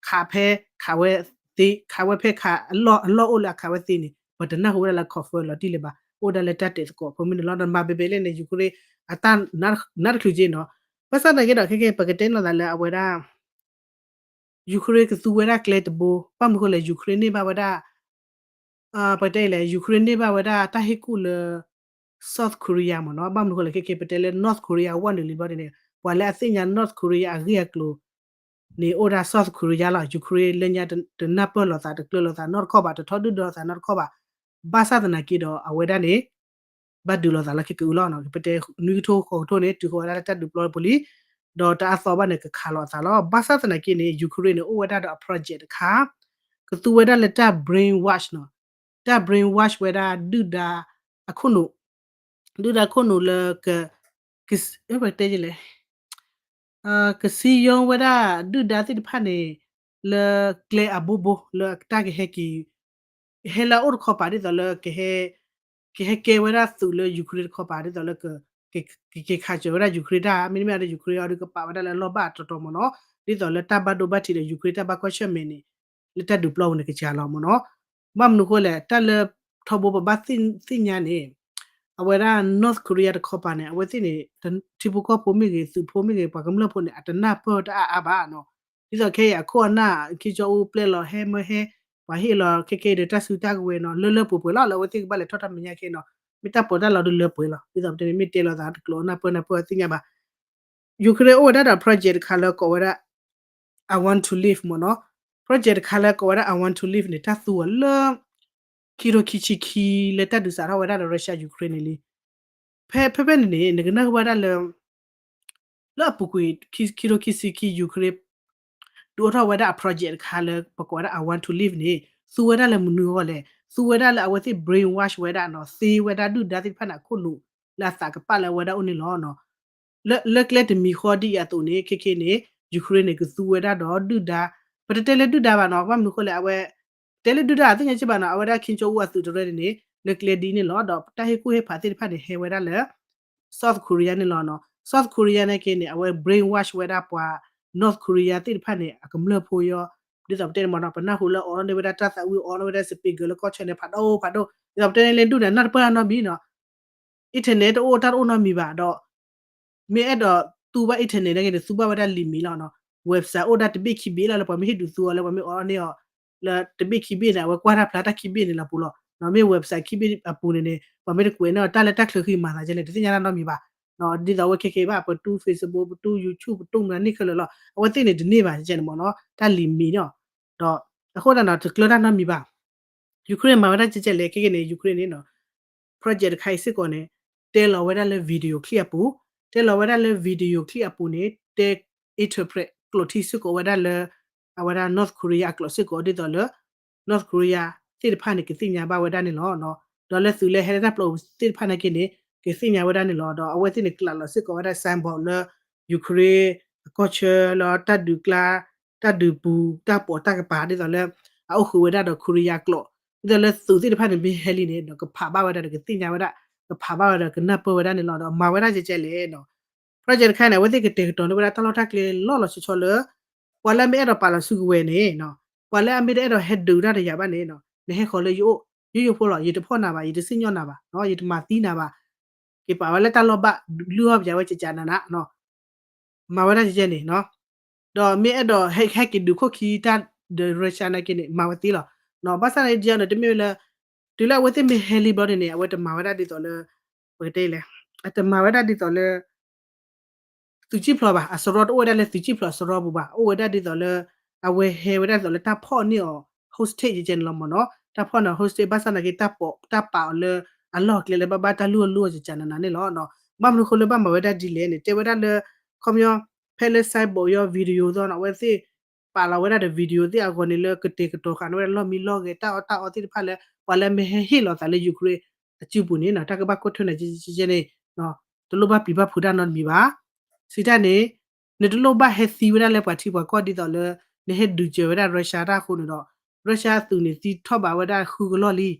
ခးဖဲခးဝဲသ့ ခးဝဲဖဲခးအလီၢ် အလီၢ်အိၣ်လၢအခးဝဲသ့န့ၣ် ပတနၢ်ဟူဝဲဒၣ်လၢ confirm လီၤတံၢ်လၢၤဘၣ် အိၣ်ဒၣ်လၢတၢ်တဲသကိးအဖၢမုၢ်န့ၣ်လီၤ. ဒီးမၤဘဲဘဲလဲၣ်န့ၣ် Ukraine အတၢ်နးတချုးက့နီၤ ဘၣ်ဆၣ်သနာ်က့ဒီး ခဲကဲ ပကတဲနီၤသးလၢအဝဲဒၣ် Ukraine ကသူဝဲဒၣ်ကျဲတဘိ ဘၣ်မနုၤဃိလဲၣ် Ukraine န့ၢ်ဘၣ်ဝဲဒၣ် ပတဲလဲၣ် Ukraine န့ၢ်ဘၣ်ဝဲဒၣ်တၢ်ဟ့ၣ်ကူၣ်လၢ South Korea မ့ၢ်နီၤ ဘၣ်မနုၤဃိလဲၣ် ခဲကဲ ပတဲလၢ North Korea ဝဲနုာ်လံဘျီန့ၣ် ပှၤလၢအသ့ၣ်ညါ North Korea အဂ့ၢ်အကျိၤန့ၣ် အိၣ်ဒၣ် South Korea လီၤ Ukraine လၢညါ တနၢ်ပၢၢ်လိာ်သး တကျၢၤလိာ်သးနီတခီၣ်ဘၣ် တထီဒုၣ်ဒီးသးနီတခီၣ်ဘၣ် ဘၣ်ဆၣ်သနာ်က့ဒီး အဝဲဒၣ်န့ၣ် ဘၣ်ဒုးလိာ်သးလီၤခဲကအုလီၤ ပတဲနွံကထိဃိးကထိန့ၣ် တုၤဃီၤဝဲဒၣ်လၢတၢ်ဒုးပျီပူၤလံ ဒီးတအါသီဘၣ်န့ၣ် ကခးလိာ်အသးလီၤ. ဘၣ်ဆၣ်သနာ်က့န့ၣ် Ukraine န့ၣ် အိၣ်ဝဲဒၣ်ဒီးအ project တခါ ကသူဝဲဒၣ်လၢတၢ် brainwash နီၤ တၢ် brainwash ဝဲဒၣ်ဒုၣ်ဒါ အခိၣ်နူာ် ဒုၣ်ဒါခိၣ်နူာ်လၢ က ပတဲလဲၣ် ကစံယိဝဲဒၣ်ဒုၣ်ဒါသ့ၣ်တဖၣ်န့ၣ် လၢကျဲအဘိဘိ လၢတၢ်ကဟဲက့ၤ ဟဲလၢအအိၣ်တခီပၤ ဒ်သိးလၢ ကဟဲကဲဝဲဒၣ်သုးလၢ Ukraine တခီပၤ ဒ်သိးလၢ ကက့ၤခးစၢၤဝဲဒၣ် Ukraine တၢ် မ့တမ့ၢ်ဒီး Ukraine အီၤဒီး ကပာ်ဝဲဒၣ်လၢအလီၢ်ဘၣ်တီတီမ့ၢ်နီၤ ဒ်သိးလၢတၢ်ဘၣ်ဒိဘၣ်ထံးဒီး Ukraine တၢ်ဘၣ်ကွၢ်ဆၢၣ်မဲာ်န့ၣ် လၢတၢ်ဒုးပျီပူၤန့ၣ်ကစၢ်လီၤမ့ၢ်နီၤ ဘၣ်မနုၤဃိလဲၣ် တၢ်လၢထီဘိပဘၣ်သ့ၣ်ညါန့ၣ် အဝဲဒၣ် North Korea တခီပၤန့ၣ် အဝဲသ့ၣ်န့ၣ် ထံဖိကီၢ်ဖိမ့ၢ်ဂ့ၤ သုးဖိမ့ၢ်ဂ့ၤ ပှၤကမျၢၢ်ဖိန့ၣ် အတနၢ်ပၢၢ်တၢ်အါအါဘၣ်နီၤ ဒ်သိးခဲအံၤအခိၣ်အနၢ် Kim Jong Un ပျဲလီၤဟဲမၢဟဲ ပှၤဟ့ၣ်လီၤခဲခဲအံၤဒီးတၢ်စုတၢ်ကဝဲၤနီၤ လၢလၢပှဲၤပှဲၤလီၤ လၢအဝဲသ့ၣ်ကဘၣ်လဲၤထီၣ်တၢ်မဲာ်ညါခဲနီၤ မ့ၢ်တၢ်ပီးတၢ်လီဒုးလၢပှဲၤလီၤ ဒ်သိးပတဲန့ၣ် မ့ၢ်တဲလီၤသးတကျိၤအနၢ်ပၢၢ်နၢ်ပၢၢ်သ့ၣ်ညါဘၣ် Ukraine အိၣ်ဝဲဒၣ်ဒီး project တခါလၢကိးဝဲဒၣ် I want to live မ့ၢ်နီၤ project တခါလၢကိးဝဲဒၣ် I want to live န့ၣ် တၢ်သူအီၤလၢ ခံထိခံဆံခံ လၢတၢ်ဒုးစးထီၣ်ဝဲဒၣ်ဒီး Russia Ukraine န့ၣ်လံ ဖဲဖဲဖဲန့ၣ်န့ၣ် နကနၢ်ဟူဝဲဒၣ်လၢ လၢအပူၤကွံာ် ခံထိခံဆံခံ Ukraine ဒုးအိၣ်ထီၣ်ဝဲဒၣ်အ project တခါလၢပကိးဝဲဒၣ် I want to live န့ၣ် သူဝဲဒၣ်လၢမနုၤအဂီၢ်လဲၣ် သူဝဲဒၣ်လၢအဝဲသ့ၣ် brainwash ဝဲဒၣ်နီၤ သ့ဝဲဒၣ်ဒုၣ်ဒါသ့ၣ်တဖၣ်န့ၣ်အခိၣ်နူာ် လၢအသးကပာ်လၢအဝဲဒၣ်အိၣ်န့ၣ်လီၤ လၢကျဲတမံၤဃီဒ်အံၤအသိးန့ၣ် ခဲခဲန့ၣ် Ukraine န့ၣ် ကသူဝဲဒၣ်ဒီးဒုၣ်ဒါ ပတတဲလၢဒုၣ်ဒါဘၣ်နီၤ ဘၣ်မနုၤဃိလဲၣ် အဝဲ တဲလၢဒုၣ်ဒါသ့ၣ်ညါက့ဘၣ်နီၤ အဝဲဒၣ် Kim Jong Un အသုးတရၢန့ၣ်န့ၣ် လၢကျဲဒ်န့ၣ်လီၤ ဒီးတၢ်ဟ့ၣ်ကူၣ်ဟ့ၣ်ဖးသ့ၣ်တဖၣ်န့ၣ် ဟဲဝဲဒၣ်လၢ South Korea န့ၣ်လီၤနီၤ South Korea န့ၣ်က့န့ၣ် အဝဲ brainwash ဝဲဒၣ်ပှၤ North Korea သ့ၣ်တဖၣ်န့ၣ် အကမျၢၢ်ဖိယီၤ ဒ်သိးပတဲန့ၣ်မ့ၢ်နီၤ ပနၢ်ဟူလၢအီၤန့ၢ်ဝဲဒၣ်တၢ်သးဝံၣ် အီၤန့ၢ်ဝဲဒၣ် speaker လၢကီၢ်ဆၢန့ၣ် ဖးဒိၣ်ဖးဒိၣ် ဒ်သိးပတဲန့ၣ်လၢဒုၣ်ဒါနီတပၢၢ်နီတမံၤနီၤ internet တအိၣ်တၢ်တအိၣ်နီတမံၤဘၣ်ဒီး မ့ၢ်အဲၣ်ဒိးသူဘၣ် internet န့ၣ်က့န့ၣ် သူဘၣ်ဝဲဒၣ်လံာ်မံၤလီၤနီၤ website အိၣ်ဒၣ်တဘ့ၣ်ခံဘ့ၣ်လီၤလၢပှၤမ့ၢ်ဟ့ၣ်ဒုးသူအီၤလၢပှၤမ့ၢ်အီၤန့ၢ်အီၤ လၢတဘ့ၣ်ခံဘ့ၣ်န့ၣ် အဝဲကွၢ်တၢ်ဖျါတၢ်ခံဘ့ၣ်န့ၣ်လီၤပူၤလီၤ မ့ၢ် website ခံဘ့ၣ်အပူၤန့ၣ်န့ၣ် ပှၤမ့ၢ်တကွဲးန့ၢ်အီၤတၢ်လၢတၢ်ချၢဃံမၤသးကဲလဲၣ် တသ့ၣ်ညါတၢ်နီတမံၤဘၣ် ဒ်သိးအဝဲခဲခဲဘၣ် ပတူၢ် Facebook ပတူၢ် YouTube ပတူၢ်မနုၤန့ၣ်ခဲလၢာ်လီၤ အဝဲသ့ၣ်န့ၣ်တန့ၢ်ဘၣ်ကဲန့ၣ်မ့ၢ်နီၤ တၢ်လံာ်မံၤန့ၣ် ဒီးအဃိသတးဒီး တကျၢၤတၢ်နီတမံၤဘၣ် Ukraine မၤဝဲဒၣ်ကဲကဲလဲၣ် ခဲကဲန့ၣ် Ukraine န့ၣ်နီၤ project တခါအံၤစ့ၢ်ကီးန့ၣ် တဲလီၤဝဲဒၣ်လၢ video clip အပူၤ တဲလီၤဝဲဒၣ်လၢ video clip အပူၤန့ၣ် တဲ interpret ကျိာ်ထံစ့ၢ်ကီးဝဲဒၣ်လၢ အဝဲဒၣ် North Korea အကျိာ်စ့ၢ်ကီးဒ်သိးလၢ North Korea သ့ၣ်တဖၣ်န့ၣ် ကသ့ၣ်ညါဘၣ်ဝဲဒၣ်န့ၣ်လီၤ. ဒီးလၢသုးလၢဟဲလၢတၢ်ပျီပူၤသ့ၣ်တဖၣ်နာ်က့န့ၣ် ကသ့ၣ်ညါဝဲဒၣ်န့ၣ်လီၤ. ဒီးအဝဲသ့ၣ်န့ၣ် ကျးလီၤစ့ၢ်ကီးဝဲဒၣ် symbol လၢ Ukraine အကီၢ်ဆၢလၢတၢ်ဒုးကျါ တၢ်ဒုးပူၤ တၢ်ပိာ်တၢ်ကပၤဒ်သိးလၢ အအိၣ်ဃုာ်ဝဲဒၣ်ဒီး Korea ကျိာ် ဒ်သိးလၢသုးသ့ၣ်တဖၣ်န့ၣ် မ့ၢ်ဟဲလံန့ၣ် ဒီးကဖးဘၣ်ဝဲဒၣ်ဒီးကသ့ၣ်ညါဝဲဒၣ် ကဖးဘၣ်ဝဲဒီးကနၢ်ပၢၢ်ဝဲဒၣ်န့ၣ်လီၤ. ဒီးမၤဝဲဒၣ်ကဲကဲလဲၣ်နီၤ project တခါန့ၣ် အဝဲသ့ၣ်ကတဲာ်ကတီၤန့ၢ်ဝဲဒၣ်တၢ်လီၢ်တၢ်ကျဲလီၢ်လီၤဆီဆီလၢ ပှၤလၢအမ့ၢ်အဲၣ်ဒိးပာ်လီၤစုကဝဲၤန့ၣ် ပှၤလၢအမ့ၢ်တအဲၣ်ဒိးဟဲဒုးတၢ်ဒီးယၤဘၣ်န့ၣ် နဟဲဃီၤလၢယအိၣ် ယိယိဖိလီၤ. ယတဖီၣ်နၤဘၣ်, ယတစံၣ်ညီၣ်နၤဘၣ်, ယတမၤသံနၤဘၣ်. က့ၤပာ်ဝဲလၢတၢ်လီၢ်ဘၣ် လုၢ်အီၣ်ပယၤဝဲကကနန မၤဝဲဒၣ်ကဲကဲန့ၣ် ဒီးမ့ၢ်အဲၣ်ဒိးဟဲက့ၤဒုးခိၣ်ခံတၢ်ဒီး Russia နာ်က့န့ၣ် မၤဝဲသ့လီၤ. ဘၣ်ဆၣ်န့ၣ် ဒ်န့ၣ် တမ့ၢ်ဝဲလၢ တုၤလၢအဝဲသ့ၣ်မ့ၢ်ဟဲလံဘျီန့ၣ်န့ၣ် အဝဲတမၤဝဲဒၣ်ဒ်သိးလၢ ပကတဲလဲၣ် အတမၤဝဲဒၣ်ဒ်သိးလၢ သုးကံၣ်ဖျိးဘၣ် အစရီတအိၣ်ဝဲဒၣ်လၢသုးကံၣ်ဖျိးအစရီပူၤဘၣ်, အိၣ်ဝဲဒၣ်ဒ်သိးလၢ အဝဲဟဲဝဲဒၣ်ဒ်သိးလၢတၢ်ဖီၣ်န့ၢ်အီၤ hostage ကဲန့ၣ်လီၤမ့ၢ်နီၤ, တၢ်ဖီၣ်န့ၢ် hostage ဘၣ်ဆၣ်သနာ်က့ တၢ်ပာ်အီၤလၢအလီၢ်အကျဲလၢဘၣ်ဘၣ်တၢ်လုၢ်အီၣ်လုၢ်အီစကနနၤန့ၣ်လီၤ. ဘၣ်မနုၤအဃိလၢဘၣ်မၤဝဲဒၣ်ဒ်လဲၣ်န့ၣ် တဲဝဲဒၣ်လၢ ခီပညီ ဖဲလၢ cyborg ယီ video သီနီၤ အဝဲသ့ၣ် ပာ်လီၤဝဲဒၣ်ဒီး video သ့ၣ်အဂီၢ်န့ၣ်လၢကတဲာ်ကတီၤဃာ်န့ၢ်ဝဲဒၣ်လီၢ်မံလီၢ်ဂဲၤ တၢ်အီၣ်တၢ်အီသ့ၣ်တဖၣ်လၢ ပှၤလၢမ့ၢ်ဟဲဟ့ၣ်လီၤသးလၢ Ukraine အစုပူၤန့ၣ် တၢ်ကဘၣ်ခိၣ်ထၢနၤကဲန့ၣ် တလိၣ်ဘၣ်ပျံၤဘၣ်ဖုးတၢ်နီတမံၤဘၣ်. စံးတၢ်န့ၣ် နတလိၣ်ဘၣ်ဟဲသံဝဲဒၣ်လၢပှၤထံပှၤကီၢ်ဒ်သိးလၢ နဟဲဒုးစၢၤဝဲဒၣ် Russia တၢ်အဃိန့ၣ်ဒီး Russia အသုးန့ၣ်သံထီၣ်ဘးဝဲဒၣ်ဃုကလီၢ်လံ,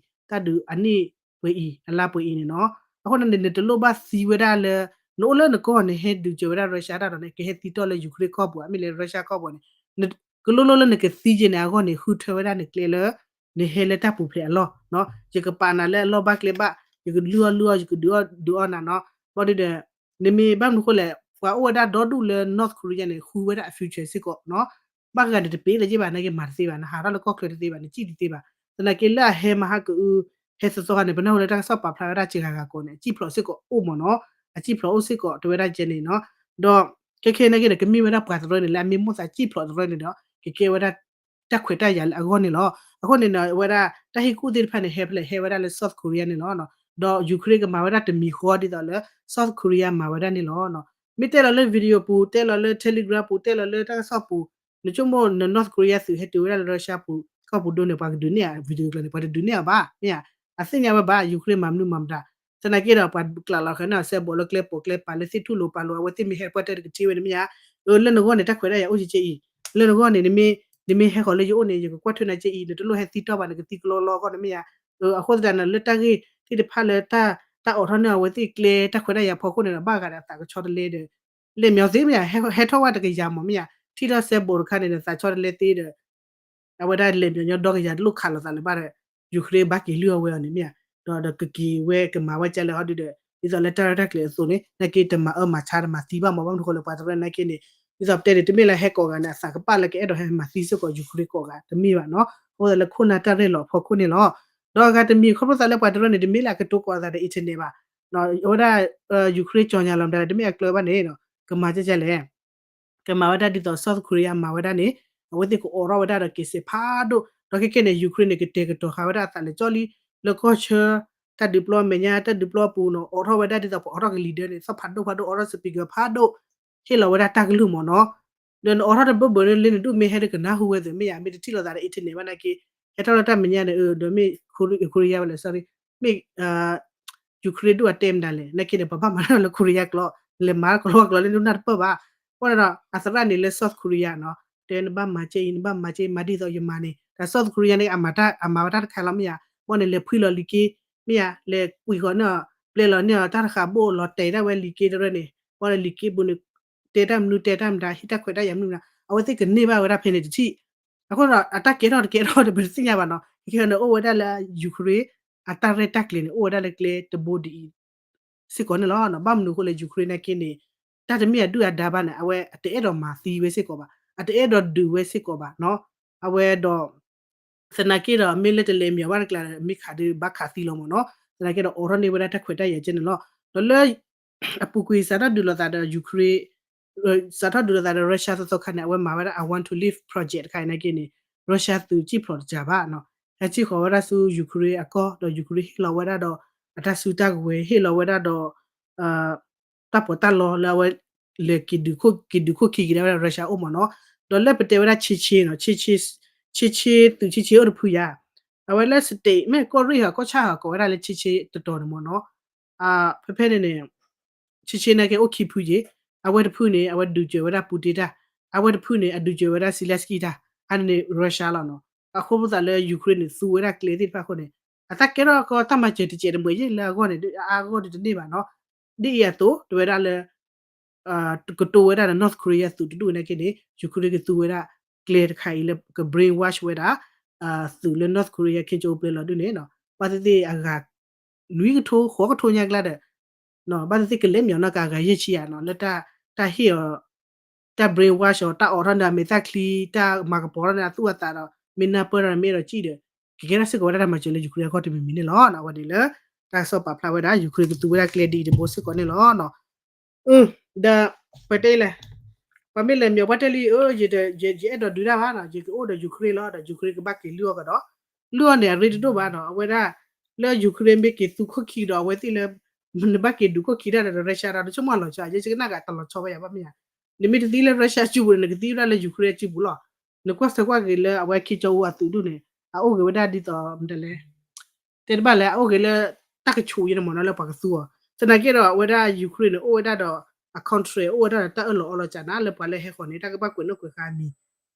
တၢ်ဒုးအနံၣ်ပှဲၤအံၤ အလါပှဲၤအံၤန့ၣ်နီၤ. အဃိန့ၣ်န့ၣ် နတလိၣ်ဘၣ်သံဝဲဒၣ်လၢ နအိၣ်လၢနကီၢ်န့ၣ် ဟဲဒုးစၢၤဝဲဒၣ် Russia တၢ်ဒီးန့ၣ် ကဟဲသံတီၢ်လၢ Ukraine ကီၢ်ပူၤ အမ့ၢ်လၢ Russia ကီၢ်ပူၤန့ၣ် ကလိၣ်လိၣ်လၢနကသံကဲန့ၣ်အဂီၢ်န့ၣ် ဃုထၢဝဲဒၣ်နကျဲလၢ နဟဲလၢတၢ်ပူၤဖျဲးအလီၢ်, ယကပာ်နၤလၢအလီၢ်ဘၣ်ကျဲဘၣ်, ယကလုၢ်အီၣ်လုၢ်အီ ယကဒုးအီၣ်ဒုးအီနၤနီၤ. ဘၣ်ဒီး နမ့ၢ်ဘၣ်မနုၤဃိလဲၣ် ပှၤအိၣ်ဝဲဒၣ်ဒီဒူၣ်လၢ North Korea န့ၣ် ဃုဝဲဒၣ်အ future စ့ၢ်ကီးနီၤ. ဘၣ်ဂၤန့ၣ်တပ့ၤလၢၤဘၣ် နာ်က့မၤတသ့ဘၣ်, နဟးထီၣ်လၢကီၢ်ချၢတသ့ဘၣ်, နစံၣ်တသ့ဘၣ်. သနာ်က့လၢအဟဲမၤဟးကအု ဟဲသီသီခါန့ၣ် ပနၢ်ဟူလၢတၢ်ကစီၣ်ပာ်ဖျါဝဲဒၣ်စှၤဂၤဂၤကိးန့ၣ် အစံၣ်ဖျိးစ့ၢ်ကီးအိၣ်မ့ၢ်နီၤ, အစံၣ်ဖျိးအိၣ်စ့ၢ်ကီး တဲဝဲဒၣ်ကဲန့ၣ်နီၤ. ဒီးခဲခဲနာ်က့ဒီး ကမ့ၢ်ဝဲဒၣ်ပှၤတရၢန့ၣ် လၢအမ့ၢ်မိၣ်သးစံၣ်ဖျိးတရၢန့ၣ်ဒီး ကကဲဝဲဒၣ် တၢ်ခွဲးတၢ်ယာ်လၢအဂီၢ်န့ၣ်လီၤ. အဃိန့ၣ် ဝဲဒၣ်တၢ်ဟ့ၣ်ကူၣ်သ့ၣ်တဖၣ်န့ၣ် ဟဲဖဲလဲၣ် ဟဲဝဲဒၣ်လၢ South Korea န့ၣ်လီၤ. ဒီး Ukraine ကမၤဝဲဒၣ်တမံၤဃီဒ်သိးလၢ South Korea မၤဝဲဒၣ်န့ၣ်လီၤ. မ့ၢ်တဲလီၤလၢ video ပူၤ တဲလီၤလၢ Telegram ပူၤ တဲလီၤလၢတၢ်ကစီၣ်ပူၤ နဆိကမိၣ် North Korea သုးဟဲတုၤဝဲဒၣ်လၢ Russia ပူၤ ကီၢ်ပူၤဒိၣ်န့ၣ် ပှၤကဒုးနဲၣ်ဧါ video ကျိၤန့ၣ် ပှၤတဒုးနဲၣ်အီၤဘၣ် မ့ၢ်ဧါ. အသ့ၣ်ညါဝဲဘၣ် Ukraine မၤမနုၤမၤမတၤ သနာ်က့ဒီး ပှၤကျးလီၤဃာ်န့ၢ်အီၤ စဲဘူးလၢကျဲပိာ်ကျဲပာ်လၢသ့ၣ်ထူၣ်လိၤပာ်လိၤ အဝဲသ့ၣ်မ့ၢ်ဟဲပှၢ်တဲတကထံၣ်ဝဲန့ၣ်မ့ၢ်ဧါ. အၢ လၢနဂီၢ်န့ၣ် တၢ်ခွဲးတၢ်ယာ်အိၣ်ကဲကဲအံၤ လၢနဂီၢ်န့ၣ် နမ့ၢ်ဟဲဃီၤလၢယအိၣ်န့ၣ် ယကကွၢ်ထွဲနၤကဲအံၤ နတလိၣ်ဟဲသံတီၢ်ဘၣ် နကသံကလီလီအဂီၢ်န့ၣ်မ့ၢ်ဧါ. အဃိသတးန့ၣ် လၢတၢ်ဂ့ၢ်သ့ၣ်တဖၣ်လၢ တၢ်အိးထီၣ်န့ၢ်အဝဲသ့ၣ်ကျဲတၢ်ခွဲးတၢ်ယာ်ဖီခိၣ်န့ၣ်ဒီး ဘၣ်ဂၤဒီးအသးကဆီတလဲဒီး လဲၤမညီၤသ့မ့ၢ်ဧါ ဟဲထီၣ်ဝဲတကယၤမးမ့ၢ်ဧါ ထံၣ်ထီၣ်စဲဘူးတခါန့ၣ်ဒီး သးဆီတလဲသ့ဒီး အဝဲဒၣ်လဲၤမညီၤညီဒီကယၤတလိၣ်ခးလိာ်သးလၢၤဘၣ်ဒီး Ukraine ဘၣ်က့ၤလုၢ်အီၣ်ဝဲအီၤန့ၣ်မ့ၢ်ဧါ. ဒီးဒီးကက့ၤဝဲကမၤဝဲကဲလၢဟီဒုဒီး ဒ်သိးလၢတၢ်ရဲၣ်တၢ်ကျဲၤအသိးန့ၣ် နာ်က့တမၤအၢမၤဆါတမၤသံဘၣ်မး ဘၣ်မနုၤဃိလၢပှၤတရၢနာ်က့န့ၣ် ဒ်သိးပတဲန့ၣ် တမ့ၢ်လၢဟဲကိးဂၤန့ၣ် အသးကပာ်လၢကအဲၣ်ဒိးဟဲမၤသံစ့ၢ်ကီး Ukraine ကိးဂၤတမ့ၢ်ဘၣ်နီၤ အဃိသတးလၢခိၣ်နၢ်တၢ်ရဲၣ်လီၤအဖီခိၣ်န့ၣ်လီၤ. ဒီးအဂၤတမံၤခီဖျိသးလၢပှၤတရၢန့ၣ် တမ့ၢ်လၢအကတိၤကိးအသးဒီး internet ဘၣ် အဝဲဒၣ် Ukraine ကၠီၤညါလီၤမတၤဒီး တမ့ၢ်အကျၢၤဘၣ်န့ၣ် ကမၤကဲကဲလဲၣ် ကမၤဝဲဒၣ်ဒ်သိး South Korea မၤဝဲဒၣ်န့ၣ် အဝဲသ့ၣ်ကအိးထီၣ်ဝဲဒၣ်ဒီးက့ၤစဲးဖးဒိၣ် ဒီးခဲကဲန့ၣ် Ukraine န့ၣ် ကတဲာ်ကတီၤဃာ်ဝဲဒၣ်အသးလၢကၠီလံ လၢကီၢ်ဆၢ တၢ်ဒုးပျီမဲာ်ညါ တၢ်ဒုးပျီပူၤနီၤ အိးထီၣ်ဝဲဒၣ်ဒ်သိးပအိးထီၣ်ကလံၤဒၢန့ၣ် သီၣ်ဖးဒိၣ်ဖးဒိၣ် အိးထီၣ် speaker ဖးဒိၣ် ဟ့ၣ်လီၤဝဲဒၣ်တၢ်ကလုၢ်မ့ၢ်နီၤ ဒီးနအိးထီၣ်တဘၢဘၢလၢလၢနဒူၣ်မ့ၢ်ဟဲဒီးကနၢ်ဟူဝဲသ့ၣ်မ့ၢ်ဧါ မ့ၢ်တထံၣ်လိာ်သးဒီး internet ဘၣ်နာ်က့ ဟဲထီၣ်လၢတၢ်မဲာ်ညါန့ၣ် ဒီးမ့ၢ် Korea ဝဲလဲၣ် sorry မ့ၢ် Ukraine ဒူၣ်အတဲမတၤလဲၣ် နာ်က့န့ၣ် ပဘၣ်မၤတၢ်လၢ Korea ကျိာ် လဲၤမၤကလီကလီလၢနဒူၣ်နၢ်တပၢၢ်ဘၣ် အဃိန့ၣ်ဒီး အသရၣ်န့ၣ်လၢ South Korea နီၤ တဲနဘၣ်မၤကဲအံၤ နဘၣ်မၤကဲအံၤ မၤဒ်သိးယမၤန့ၣ် တၢ် South Korea န့ၣ် အမၤဝဲတၢ်တခါလီၤမ့ၢ်ဧါ ဘၣ်န့ၣ် လဲၤဖှံလီၤလံၤက့ မ့ၢ်ဧါ လဲၤကွံာ်ဃီၤန့ၢ်အီၤ ပျဲလီၤန့ၢ်အီၤ တၢ်တဃာ်ဘိၣ်လီၤတဲာ်ဒၣ်ဝဲလံၤက့တရၢန့ၣ် ဘၣ်ဒီးလံၤက့ပူၤန့ၣ် တဲတၢ်မနုၤတဲတၢ်မတၤ ဟ့ၣ်တၢ်ခွဲးတၢ်ယာ်မနုၤမတၤ အဝဲသ့ၣ်ကန့ၢ်ဘၣ်ဝဲဒၣ်ဖဲန့ၣ်တထံၣ် အဃိဒီး အတၢ်ကဲထီၣ်တကဲထီၣ်ဒီး ပတသ့ၣ်ညါဘၣ်နီၤ ခဲခဲန့ၣ် အိၣ်ဝဲဒၣ်လၢ Ukraine အတၢ်ရဲၣ်တၢ်ကျဲၤန့ၣ် အိၣ်ဝဲဒၣ်လၢကျဲတဘိဒ်အံၤ စ့ၢ်ကီးန့ၣ်လီၤ. ဘၣ်မနုၤအဃိလဲၣ် Ukraine နာ်က့န့ၣ် တၢ်တမ့ၢ်အဒုၣ်အဒါဘၣ်န့ၣ် အဝဲအတအဲၣ်ဒိးမၤသံဝဲစ့ၢ်ကီးဘၣ် အတအဲၣ်ဒိးဒုးဝဲစ့ၢ်ကီးဘၣ်နီၤ အဝဲဒီး သနာ်က့ဒီး မ့ၢ်လၢတလဲၤမ့ၤဘၣ်တကျါဒီး မ့ၢ်ခးဒုးဘၣ်ခးသံလီၤမ့ၢ်နီၤ သနာ်က့ဒီး အိးထီၣ်န့ၢ်ဝဲဒၣ်တၢ်ခွဲးတၢ်ယာ်ကဲန့ၣ်လီၤ. ဒီးလၢ အပူၤကွံာ်စးထီၣ်ဒုးလိာ်သးဒီး Ukraine စးထီၣ်ဒုးလိာ်သးဒီး Russia သီသီခါန့ၣ် အဝဲမၤဝဲဒၣ် I want to leave project တခါအံၤနာ်က့န့ၣ် Russia သုးကံၣ်ဖျိးတစှၤဘၣ်နီၤ ဟဲစံၣ်ဃီၤဝဲဒၣ်ဆူ Ukraine အကီၢ် ဒီး Ukraine ဟ့ၣ်လီၤဝဲဒၣ်ဒီး အတၢ်စုတၢ်ကဝဲၤ ဟ့ၣ်လီၤဝဲဒၣ်ဒီး တၢ်ပီးတၢ်လီလၢအဝဲ လဲၤက့ၤဒုးခိၣ်က့ၤဒုးခိၣ်ခံက့ၤဒၣ်ဝဲဒၣ် Russia အိၣ်မ့ၢ်နီၤ ဒီးလၢပတဲဝဲဒၣ် Chechen နီၤ Chechen သုး Chechen အိၣ်တဖုယါ အဝဲလၢ state မ့ၢ်ကီၢ်ရ့ၣ်ဟီ ကီၢ်ဆၣ်ဟီ ကိးဝဲဒၣ်လၢ Chechen တတီၤန့ၣ်မ့ၢ်နီၤ ဖဲဖဲန့ၣ်န့ၣ် Chechen နာ်က့အိၣ်ခံဖုယ့ၣ် အဝဲတဖုန့ၣ် အဝဲဒုးစၢၤဝဲဒၣ် Putin တၢ် အဝဲတဖုန့ၣ် အဒုးစၢၤဝဲဒၣ် Zelensky တၢ် အန့ၣ်န့ၣ် Russia လီၤနီၤ အဃိပသးလၢ Ukraine န့ၣ် သူဝဲဒၣ်ကျဲသ့ၣ်တဖၣ်အဃိန့ၣ် အတၢ်ကဲထီၣ်ကီတၢ်မၤစၢၤတစဲးတမှဲၤယ့ၣ်လၢအဂီၢ်န့ၣ် အါအဂီၢ်ဒ်တန့ၢ်ဘၣ်နီၤ ဒ်အံၤအသိး တဝဲဒၣ်လၢ ကတိၤဝဲဒၣ်ဒီး North Korea သုးတဒူၣ်နာ်က့န့ၣ် Ukraine ကသူဝဲဒၣ်ကျဲတခါအံၤလၢက brainwash ဝဲဒၣ် သုးလၢ North Korea ခ့ကၠိပျဲလီၤဒ်န့ၣ် ဘၣ်သ့ၣ်သ့ၣ်အဂၤ နွံကထိ ဃိးကထိညါကျါဒီး ဘၣ်သ့ၣ်သ့ၣ်ကလဲၤမ့ၤအီၤနီၢ်ကါအဂၤယဲၢ်ဆံယါနီၤ လၢတၢ်ဟ့ၣ်အီၤ တၢ် brainwash အီၤ တၢ်အိးထီၣ်န့ၢ်အမဲာ်သၣ်ချံ တၢ်မၤကပီၤထီၣ်န့ၢ်အသူၣ်အသးဒီး မ့ၢ်နၢ်ပၢၢ်ဒီးမ့ၢ်အဲၣ်ဒိးစံၣ်ဒီး ကကဲထီၣ်စ့ၢ်ကီးဝဲဒၣ်တၢ်မၤစၢၤလၢ Ukraine အဂီၢ်တမံၤမံၤန့ၣ်လီၤ. အဝဲန့ၣ်လၢ တၢ်ကစီၣ်ပာ်ဖျါဝဲဒၣ် Ukraine ကသူဝဲဒၣ်ကျဲဒ်အံၤတဘိစ့ၢ်ကီးန့ၣ်လီၤ. ဒီး ပတဲလဲၣ်, ပှၤမ့ၢ်လဲၤမ့ၢ်ပှၤတဲလံ အၢ ယအဲၣ်ဒိးဒုးတၢ်ဘၣ်နီၤ, ယကအိၣ်ဒီး Ukraine လီၤ, ဒီး Ukraine ကဘၣ်က့ၤလုၢ်အီၣ်ကဒီး, လုၢ်အီၣ်န့ၣ် အရ့တဒိၣ်ဘၣ်နီၤ, အဝဲဒၣ် လၢ Ukraine မ့ၢ်က့ၤသူခိၣ်ခံဒီး အဝဲသ့ၣ်လၢ နဘၣ်က့ၤဒုးခိၣ်ခံတၢ်ဒီး Russia တၢ်တဆိကမိၣ်လီၤဆီ ယဲယကနၣ်က့ၤတလီၤဆီဘၣ်ယၤဘၣ်မ့ၢ်ဧါ, နမ့ၢ်တသံလၢ Russia စုပူၤန့ၣ် နကသံဝဲဒၣ်လၢ Ukraine စုပူၤလီၤ, နကွၢ်ဆၢကွၢ်က့ၤလၢအဝဲ Kim Jong Un အသုးဒူၣ်န့ၣ် အအိၣ်ဂ့ၤဝဲဒၣ်ဒ်သိးမတၤလဲၣ် တဲတဘၣ်လၢအအိၣ်ဂ့ၤလၢ တၢ်ကဆူးယဲန့ၣ်မ့ၢ်နီၤ လၢပှၤကသူအီၤ, သနာ်က့ဒီးအဝဲဒၣ် Ukraine န့ၣ် အိၣ်ဝဲဒၣ်ဒီး အ country အိၣ်ဝဲဒၣ်ဒီးတၢ်အၢၣ်လီၤအီလီၤကၢ်နၤ လၢပှၤလၢဟဲဃီၤန့ၣ် တၢ်ကဘၣ်ကွဲးနီၣ်ကွဲးဃါအမံ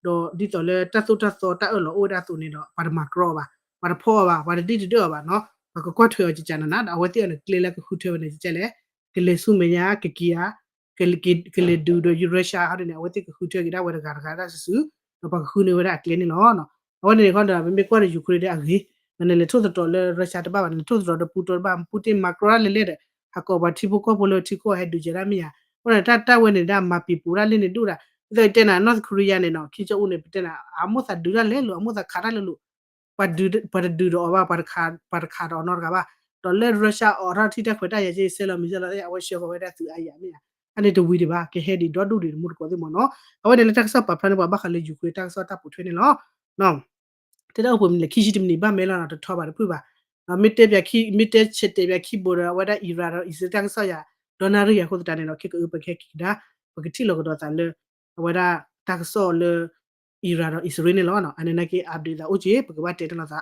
ၤ, ဒီးဒ်သိးလၢတၢ်သိၣ်တၢ်သီတၢ်အၢၣ်လီၤအိၣ်ဝဲဒၣ်အသိးန့ၣ်ဒီး ပှၤတမၤကြီအီၤဘၣ်, ပှၤတဖီၣ်အီၤဘၣ်, ပှၤတဒံၣ်တဒၢအီၤဘၣ်နီၤ, ပှၤကကွၢ်ထွဲအီၤကကနၤနၤ ဒီးအဝဲသ့ၣ်အီၤန့ၣ် ကျဲလၢကဃုထၢဝဲန့ၣ် ကကဲလဲၣ်, ကလဲၤဆူမဲာ်ညါ ကက့ၤဧါ ကလဲၤဒုးဒီး Russia ဟီဒ်န့ၣ် အဝဲသ့ၣ်ကဃုထၢက့ၤဒၣ်ဝဲတဂၤတဂၤတၢ်စုာ်စုာ်, ဒီးပှၤကဃုန့ၢ်ဝဲဒၣ်အကျဲန့ၣ်လီၤ. အဝဲန့ၣ်ခီဒီး ပမ့ၢ်ကွၢ်ဒီး Ukraine ဒီးအဂ့ၤ, နလဲၤထိၣ်သတြီၤလၢ Russia တဘၣ်ဘၣ်, နလဲၤထိၣ်သတြီၤဒီး Putin တဘၣ်, Putin မၤကြီတၢ်လဲၤလဲၣ်ဒီး ဟးကိးပှၤထံဖိကီၢ်ဖိလၢထံကီၢ်ဟဲဒုးယဲဒၣ်မ့ၢ်ဧါ, အဃိန့ၣ်တၢ်တၢ်ဝဲန့ၣ်ဒၣ် မၤပံၤပူၤတၢ်လၢန့ၣ်ဒိၣ်ဒၣ်, ဒ်သိးယတဲနၤ North Korea န့ၣ်နီၤ Kim Jong Un န့ၣ် ပတဲနၤ အမိၢ်သးဒုးတၢ်လဲၤလိာ် အမိၢ်သးခးတၢ်လဲၤလိာ် ပှၤတဒုးဒီးအီၤဘၣ်, ပှၤတခးဒီးအီၤနီတဂၤဘၣ်, ဒီးလၢ Russia အီၣ်ထီၣ်ထံတၢ်ခွဲးတၢ်ယာ်က့ ဆဲးလီၤမံၤဆဲးလီၤ အဝဲဆှၢဃီၤဝဲဒၣ်သုးအါယၤမ့ၢ်ဧါ, အန့ၣ်တဝံၤဒံးဘၣ်, ကဟဲဒံးဒီဒူၣ်ဒံးတမူတကိးသ့ၣ်မ့ၢ်နီၤ, အဝဲန့ၣ်လၢတၢ်ကစီၣ်ပာ်ဖျါန့ၢ်ပှၤဘၣ်ဃးလၢ Ukraine တၢ်ကစီၣ်တၢ်ပိာ်ထွဲန့ၣ်လီၤ. တဲတၢ်အိၣ်ပှဲၤမံၤလဲၣ် ခံဆံတမံးနံးဘၣ်မဲလီၤနီၤ တထီဘၣ်တဖုၣ်ဘၣ်, မ့ၢ်တဲပၠးခံ မ့ၢ်တဲဆဲးတဲပၠးခံဘိဒီး အဝဲဒၣ် Iran ဒီး Israel တၢ်ကစီၣ်ယၤ ဒီနၣ်ရံၣ်ယၤအဃိသတးန့ၣ်ဒီး ခဲကအုပခဲက့ၤကဒါ ပကထံၣ်လိာ်ကဒီးသးလၢ အဝဲဒၣ်တၢ်ကစီၣ်လၢ Iran ဒီး Israel န့ၣ်လီၤ. အန့ၣ်နာ်က့ update သးအိၣ်က့ၤ ပကဘၣ်တဲတၢ်လိာ်သး